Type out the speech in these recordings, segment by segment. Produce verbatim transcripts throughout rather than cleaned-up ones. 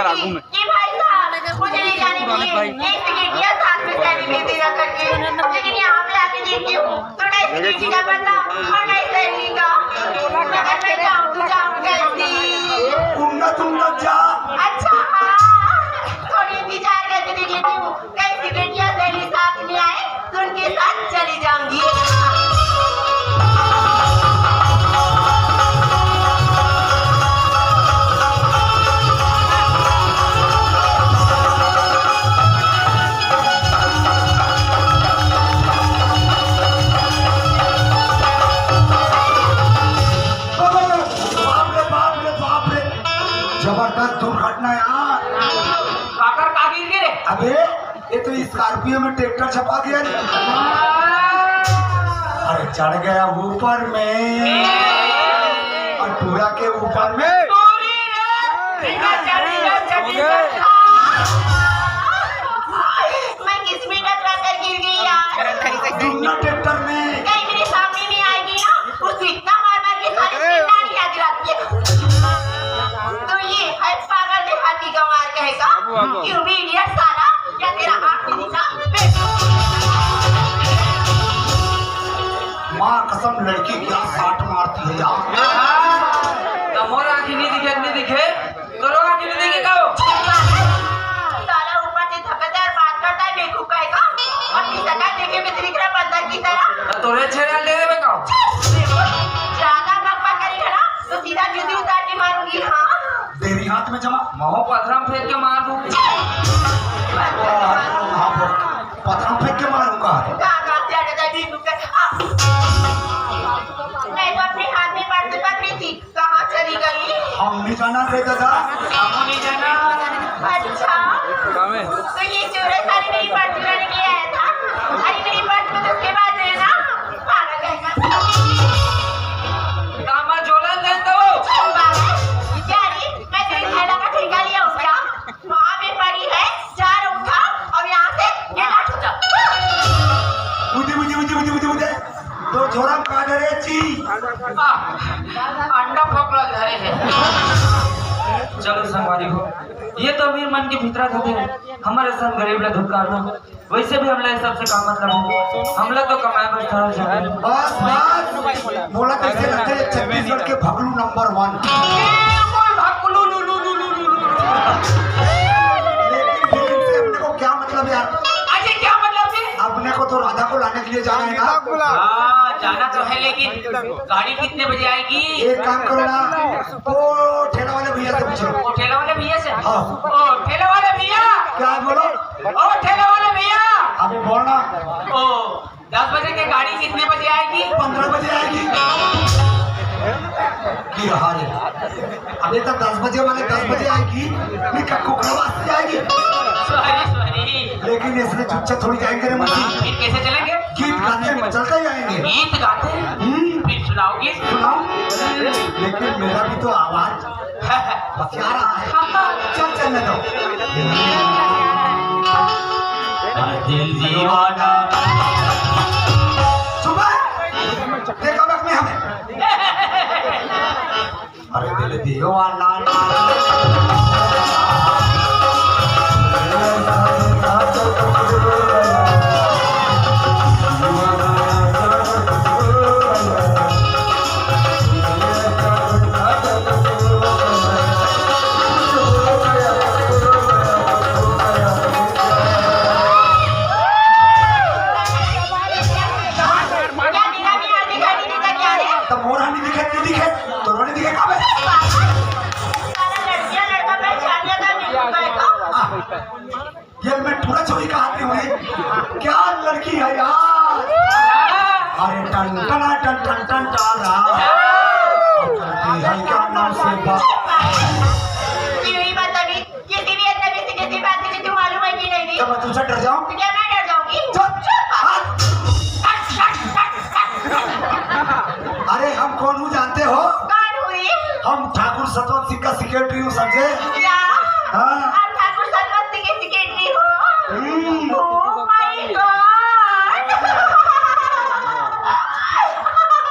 आगू में। कि भाई साहब, मुझे नहीं जाने दिए। एक सिगरेट या साथ में सैली भी पीना करके। लेकिन यहाँ पे आके देखती हूँ, तो ना इस सिगरेट का पता और ना इस सैली का। अगर मैं जाऊँ तो जाऊँ कैसी? उमदा तुमदा जा। अच्छा, हाँ। थोड़ी इंतजार करके देख लेती हूँ। कहीं सिगरेट या सैली साथ में आए, तो उनके साथ चली जाऊंगी। बाप रे, बाप रे, बाप रे। जबरदस्त दुर्घटना यार। काकर का गिर गे रे? अबे, ये तो स्कॉर्पियो में ट्रैक्टर चपा गया रे। अरे, चढ़ गया ऊपर में। और पूरा के ऊपर में। मैं किस में टकरा कर गिर गई यार? दुनिया ट्रैक्टर में। कहीं मेरे सामने नहीं आएगी ना, उसको इतना मार मार के सारी पिंडारी याद दिलाती है। तो ये है पागल देहाती गंवार कहेगा। क्यों भी इडियट साला, क्या तेरा आँख नहीं दिखा? माँ कसम, लड़की क्या साट मारती है यार। तो मोर आँखी नहीं दिखे, नहीं दिखे। तोरो आँखी नहीं दिखे का हो? साला ऊपर से धक्केदार बात करता है, बेवकूफ कहेगा। और किसका देखे में दिख रहा बंदर की तरह। तो तोरे छेड़ा ले लेबे का हो? ज्यादा बकबक करेगा ना, तो सीधा जूती उतार के मारूंगी, हाँ। तेरी हाथ में जमा। महो पथरा में फेंक के मार दूं। पथरा में फेंक के मारूंगा। कहाँ, कहाँ से आ जाता है, बेवकूफ है। आ। मैं तो अपने हाथ में पर्स पकड़ी थी। कहाँ चली गई? हम नहीं जाना रे दादा। हम नहीं जाना। अच्छा। तो ये चोर है, सारी मेरी पर्स चुराने के लिए आया था। अरे, मेरी पर्स को तो उसके बाद है ना, पागल है ना। कामा जोलन दे दो। चुप पागल। क्या रे, मैं तेरे थैला का ठेका लिया हूँ क्या? वहाँ पे पड़ी है, चार उठा और यहाँ से ये लाठ उठा। बुझे, बुझे, बुझे, बुझे, बुझे, बुझे। तो छोरा का डरे छी। आ, अंडा फोकला धरे है। चलो संगवारी हो, ये तो अमीर मन के भीतरा था, हमारे संग गरीब ला धुतकारना। वैसे भी हमला ये सबसे का मतलब है, हमला तो कमाए बर ठहर जाते हैं। बस, बस। बोला कैसे लगते हैं छत्तीसगढ़ के भगलू नंबर वन। ये कौन भगलू, लू, लू, लू, लू, लू, लू? लेकिन फिर इनसे अपने को क्या मतलब यार? अजय, क्या मतलब है? अपने को तो राधा को लाने के लिए जाना है ना। हाँ, जाना तो है, लेकिन गाड़ी कितने बजे आएगी? एक काम करो ना, वो ठेला वाले भैया से पूछो। वो ठेला वाले भैया से? हाँ। ओ, ठेला वाले भैया। क्या है, बोलो। ओ, ठेला वाले भैया। अभी बोलना। ओ, दस बजे की गाड़ी कितने बजे आएगी? पन्द्रह बजे आएगी। की रहा रे। अबे तो दस बजे वाले दस बजे आएगी, नहीं, कब को करवा से आएगी? Sorry, sorry. लेकिन इसमें चुपचाप थोड़ी जाएंगे रे मर्दी। फिर कैसे चलेंगे? गीत गाते में चलते जाएंगे। गीत गाते हैं? हम्म। फिर सुनाओगे? सुनाओ। लेकिन मेरा भी तो आवाज बस आ रहा है। चल, चलने दो। अरे दिल दीवाना। सुबह देखा बस में हमें। अरे दिल दीवाना। तो मोर हानि दिखे, नहीं दिखे, तो रोने दिखे, काबे? ये मैं पूरा चोरी कहा थे उन्हें। क्या लड़की है यार? अरे टन टना टन टन टन टारा। और करती है क्या नाम से बात? क्यों ही बता भी? किसी भी अजनबी से किसी बात की तुम मालूम है कि नहीं? तो मैं तुझसे डर जाऊं? तो क्या मैं डर जाऊंगी? चुप, चुप। हाँ। अरे हम कौन हूँ जानते हो? कौन हुई? हम ठाकुर सतवंत सिंह का सेक्रेटरी हूँ, समझे? क्या? हाँ। आप ठाकुर सतवंत सिंह के सेक्रेटरी हो? हम्म। Oh my God!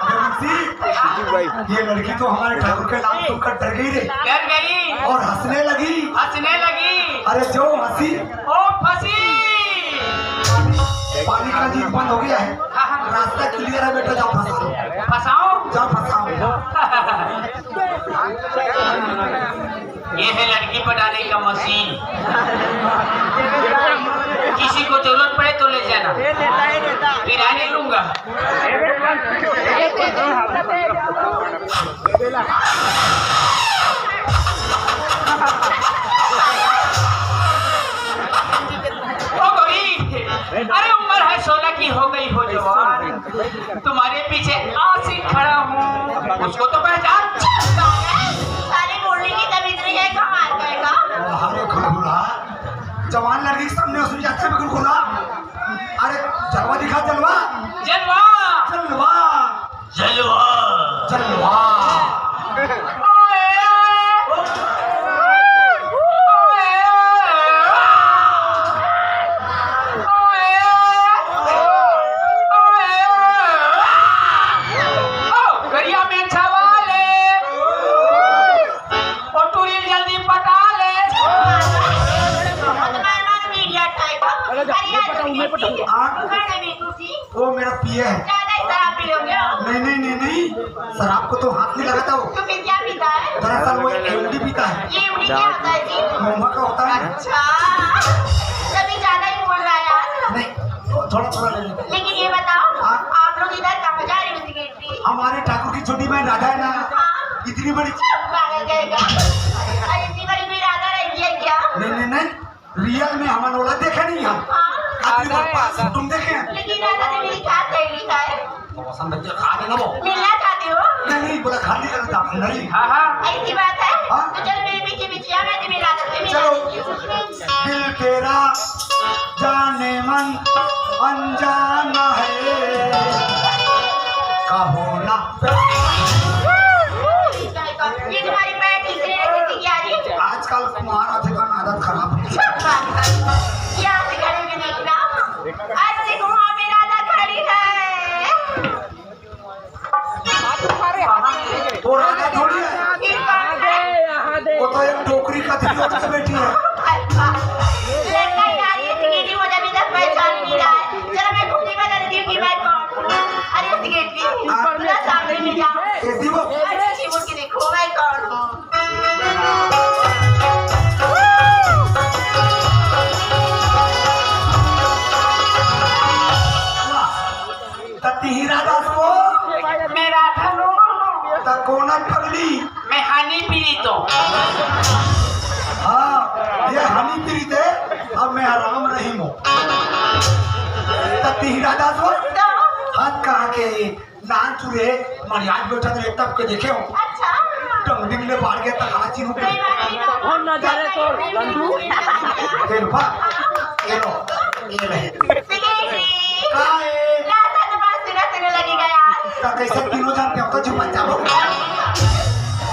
अरे मुंशी, ये लड़की तो हमारे ठाकुर के नाम सुनकर डर गई रे। डर गई। और हंसने लगी। हंसने लगी। अरे जो हंसी। ओ फंसी। पानी का लीक बंद हो गया है। हाँ, हाँ। रास्ता क्लियर है बेटा, जाओ फंसाओ। फंसाओ? जाओ फंसाओ। ये है लड़की पटाने का मशीन। किसी को जरूरत पड़े तो ले जाना, फिर आने लूंगा। ओ गोरी, अरे उम्र है सोलह की, हो गई हो जवान, तुम्हारे पीछे आशिक खड़ा हूँ, उसको तो पहचान। साली बोलने की तमीज नहीं है, कहाँ आ जाएगा? अरे घुरघुरा, जवान लड़की के सामने उसमें जाता है घुरघुरा। अरे जलवा दिखा, जलवा। जलवा। जलवा। जलवा। जलवा। ओ, करिया मेछा वाले। ओ, टूरी जल्दी पटा ले। Media type. अरे यार, मैं पटाऊँ, मैं पटाऊँ। हाँ? वो मेरा पीए है। ज्यादा ही शराब पी लोगे हो। नहीं, नहीं, नहीं, नहीं, शराब को तो हाथ नहीं लगाता वो। तो फिर क्या पीता है? दरअसल वो एमडी पीता है। ये एमडी क्या होता है जी? महुआ का होता है। अच्छा, तभी ज्यादा ही बोल रहा है यार। नहीं, थोड़ा, थोड़ा ले लेते हैं। लेकिन ये बताओ, हाँ? आप लोग इधर कहाँ जा रहे हो सिगरेट पी? हमारे ठाकुर की छोटी बहन राधा है ना, हाँ। इतनी बड़ी। चुप, पागल कहेगा। अरे, इतनी बड़ी भी राधा रहती है क्या? नहीं, नहीं, नहीं, रियल में हमन ओला देखे नहीं हम। हाँ। आखिरी बार पास तुम देखे हैं। लेकिन राधा तो मेरी खास सहेली का है। तो पसंद बच्चे खा लेना वो। मिलना चाहती हो? नहीं, नहीं, बोला खाली करता नहीं। हाँ, हाँ। ऐसी बात है? हाँ। तो चल मेरे पीछे पीछे आ, मैं तुम्हें राधा से मिला चलो। देती हूँ। दिल तेरा जाने मन अनजाना है, कहो ना। ये तुम्हारी पैंट खींच रही है, किसी की आ रही है? आजकल कुमार आथे का आदत खराब है। क्या सिखाने में देखना? आज देखो, वहाँ पे राधा खड़ी है। वो राधा थोड़ी है। फिर कौन है? वो तो एक डोकरी का थी, उठ के बैठी है। अच्छा। लेकिन यार, ये सिगरेटी मुझे अभी तक पहचान नहीं रहा है। चलो, मैं खुद ही बता देती हूँ कि मैं कौन हूँ। अरे, सिगरेटी, हाँ। थोड़ा सामने में जाओ। कैसी वो? अरे, अच्छी मुड़ के देखो, मैं कौन हूँ। वाह। त तिही राधा सो? मैं राधा नो। त कोन पगली? मैं हनी पीरी तो। हाँ, ये हनी पीरी थे, अब मैं आराम रही मो। त तिही राधा सो? हाथ कहाँ के? नान चुरे, मरियाज बैठा तो तब के देखे हो। अच्छा। डंगडिंग ले बाहर गया त कहाँ चीन हो गए? हम ना जाने तो लंडू। खेल बा, खेलो। ये ले। सिगरेटी। का है? का था तुम्हारा सुना सुना लगेगा यार। तो कैसे तीनों जन पे आपको चुप बच्चा हो?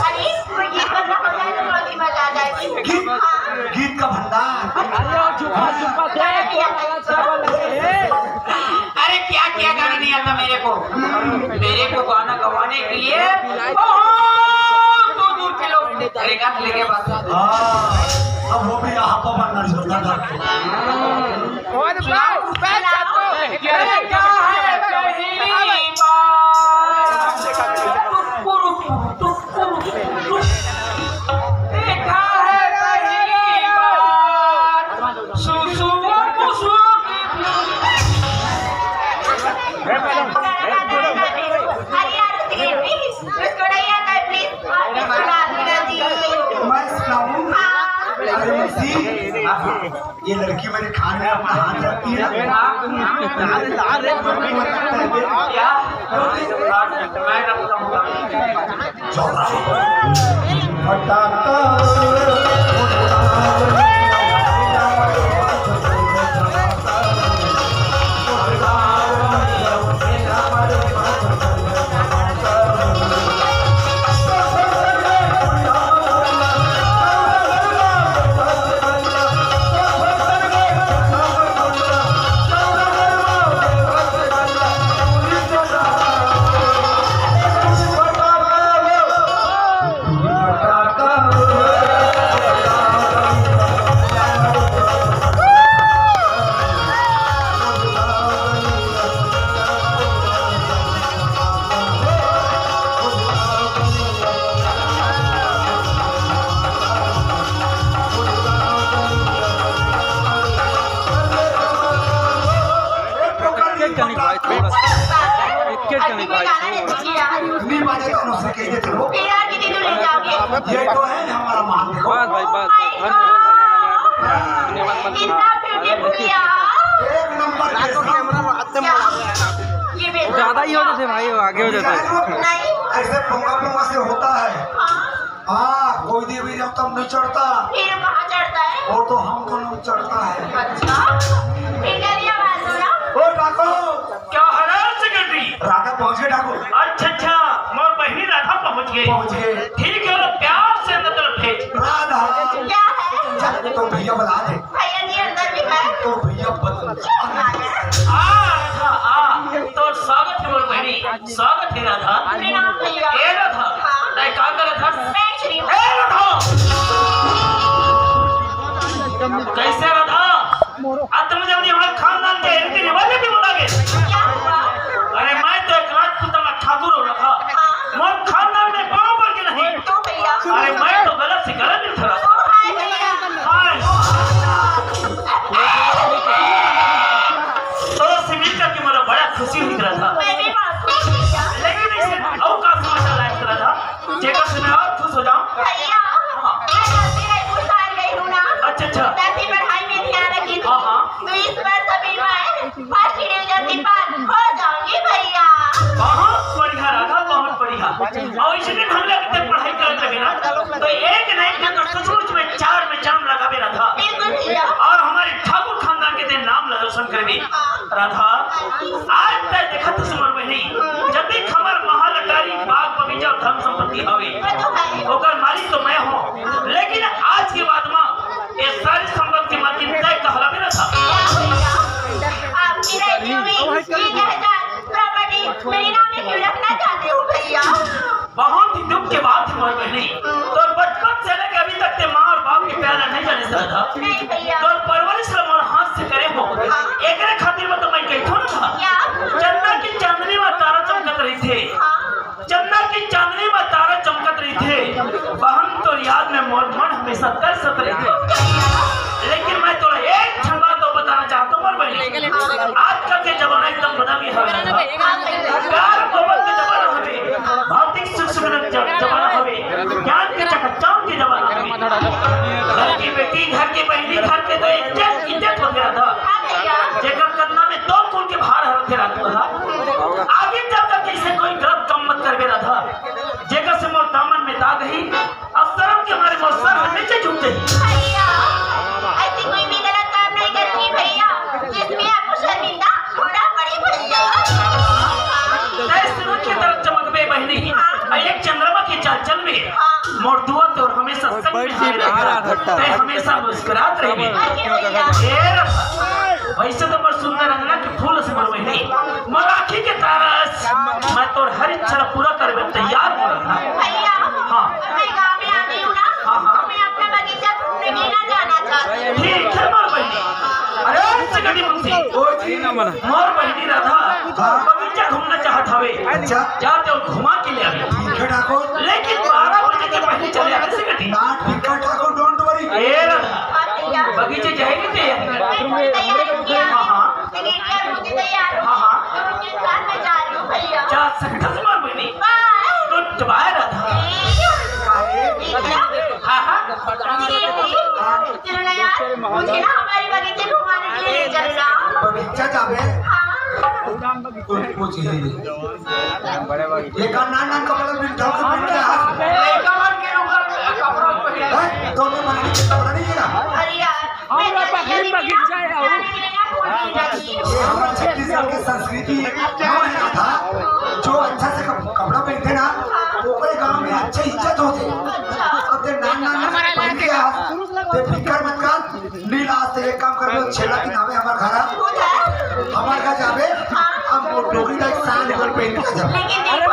अरे, कोई गीत बंदा हो जाए तो बहुत ही मजा आ जाएगी। गीत? हाँ। गीत का भंडार। अरे, और चुपा, चुपा, क्या है? अरे, क्या, क्या गाना नहीं आता मेरे को? मेरे को गाना गवाने के लिए बहुत दूर दूर के लोग अरे का लेके बात। हाँ, अब वो भी यहाँ पर बनना छोड़ता था। और सुनाओ। क्या है पहली बार? टुकुर, टुकुर, टुकुर। देखा है पहली बार। सुसु और मुसु। अरे यार, उसको नहीं आता है, प्लीज। आप इसको गा दीजिए जी। मैं सुनाऊं? हाँ। अरे मौसी, ये लड़की मेरे खाने में अपना हाथ रखती है ना। अरे, अरे, क्या? मैं रखता हूँ। फटाका। कनी भाई, थोड़ा सा। एक के कनी भाई, थोड़ा। नहीं बाजे तो उनसे कह देते हो। ये तो है हमारा मान, देखो। बस भाई, बस, बस, धन्यवाद, धन्यवाद, धन्यवाद। एक नंबर के साथ। ज्यादा ही हो जाते भाई, वो आगे हो जाते हैं। ऐसे पोंगा पोंगा से होता है। हाँ, कोई देवी जब तब नहीं चढ़ता। फिर कहाँ चढ़ता है? वो तो हमको नहीं चढ़ता है। अच्छा, फिर क्या दिया बात हो ना? ओ डाको, क्या हाल है सेक्रेटरी? राधा पहुंच गए डाको। अच्छा, अच्छा, मोर बहिनी राधा पहुंच गई। पहुंच गए। ठीक है, प्यार से अंदर तरफ भेज। राधा। क्या है? चल, तो भैया बुला दे। भैया जी अंदर भी है। तो भैया बदल। आ, राधा, आ, तो स्वागत है मोर बहिनी, स्वागत है राधा। प्रणाम भैया। ए राधा, हाँ। तै का करत हस? बेच रही हूँ। ए राधा! कैसे राधा? अतने जल्दी हमारे खानदान के रीति रिवाज भी भुला गए। क्या हुआ? अरे मैं तो एक राजपूत ठाकुर हूँ राधा। हाँ। मोर खानदान में पाँव पर के नहीं। तो भैया। अरे मैं तो गलत से गलत मिलता रहा। ओ हाय भैया। हाय। तो से मिल करके मोला बड़ा खुशी हुई रहा था। मैं भी बहुत खुश हूँ भैया। लेकिन इसे अउ का समाचार आया रहा था, जेकर से मैं और खुश हो जाऊं। भैया, हाँ। मैं गलती नहीं भूल गई हूँ ना। अच्छा, अच्छा। मैं अपनी पढ़ाई में ध्यान रखी थी। हाँ, हाँ। तो इस बार सभी में फर्स्ट डिवीजन की पास हो जाऊंगी भैया। बहुत बढ़िया राधा, बहुत बढ़िया। और इसने ढंग से पढ़ाई करत रहे ना, तो एक ना एक दिन तो सचमुच में चार में चांद लगाबे राधा। बिल्कुल भैया। और हमारे ठाकुर खानदान के दिन नाम ला रोशन करबे। हाँ। राधा, आज तक देखत हस मोर बहिनी, जब तक हमार महल अटारी, बाग बगीचा और धन संपत्ति हवे, ओकर मालिक तो मैं हूँ, लेकिन आज के बाद में ये सारी संपत्ति मालकिन तय कहलाबे राधा। आपकी रहती हुई ये जगह प्रॉपर्टी मेरे नाम में क्यों रखना चाहते हो भैया? बहुत ही दुख के बात है मोर बहिनी, तोर बचपन से लेके अभी तक ते माँ और बाप के प्यार नहीं जाने से राधा। नहीं भैया। तोर परवरिश ला मोर हाथ से करे हो, हाँ। एकरे खातिर मैं तो मैं कहथो ना था। क्या? चंदा की चांदनी में तारा चमकत रहिथे। हाँ। चंदा की चांदनी में तारा चमकत रहिथे, बहन तोर याद में मोर मन हमेशा तरसत रहिथे। लेकिन मैं तोला एक ठन बात तो बताना चाहता हूँ मोर बहिनी, आजकल के जमाना एकदम बदल गया है। प्यार मोहब्बत के जमाना हवे, भौतिक सुख सुविधा के ज-, जमाना हवे, ज्ञान के चकाचौंध के जमाना हवे। घर की बेटी, घर की बहिनी, घर के तो इज्जत, इज्जत हो गया था। जेकर कंधा में दो कुल के भार हरथे राधा। आगे चल कर किसी कोई गलत काम मत करबे राधा। जेकर से मोर दामन में दाग ही, अब शर्म के मारे मोर सर ह नीचे झुक जाही। भैया, ऐसी कोई भी गलत काम नहीं करूंगी भैया, जिसमें आपको शर्मिंदा होना पड़े भैया। तै सूरज की तरह चमकबे बहिनी, हाँ। और एक चंद्रमा की चाल चलबे। हाँ। मोर दुआ तोर हमेशा संग में हवे। तै हमेशा मुस्कुरात रहिबे। अरे भैया। ए रब, वैसे तो मोर सुंदर अंगना के फूल से मोर बहिनी, मोर आँखी के तारा अस, मैं तोर हर इच्छा ला पूरा करबे तैयार हो रहा। भैया, हाँ। मैं गाँव में आ गई हूँ ना, हाँ, हाँ। मैं अपना बगीचा घूमने के लिए जाना चाहती हूँ। ठीक है मोर बहिनी। अरे सेक्रेटरी मुंशी, ओ जी। मोर बहिनी राधा, हाँ। बगीचा घूमना चाहत हवे। अच्छा। जा तैं घुमा के ले आबे। ठीक है ठाकुर। लेकिन बारह बजे के पहले चले आबे secretary. Not Bhikha Thakur, don't worry। ए राधा, बगीचे जाएगी तैयारी। हाँ, हाँ। हाँ, हाँ। जा सकता है तुम्हारे बहिनी। Good bye Radha. हाँ, हाँ। चलो ना यार, मुझे ना हमारे बगीचे घुमाने के लिए ले चलना। बगीचा जाबे? हाँ। कुछ, कुछ ही नहीं। ये का नान नान कपड़ा में ढंग से पहन के आ। लड़का मन के ऊपर कपड़ा पहन। हैं? तो मैं मन के कपड़ा नहीं है। अरे यार, हम लोग बकरी बगीचा है, आओ। ये हमारे छत्तीसगढ़ की संस्कृति है ना, जो अच्छा से कप-, कपड़ा पहनते ना, ओकरे गांव में अच्छे इज्जत होते। अब ते नान नान पहन के आ, ते फिकर मत कर। नीला, आज ते एक काम करबे, छेला के नावे हमार घर आ। हमार घर जाबे, हम वो डोकरी का एक साल भर पहन के जाबे। लेकिन देखो,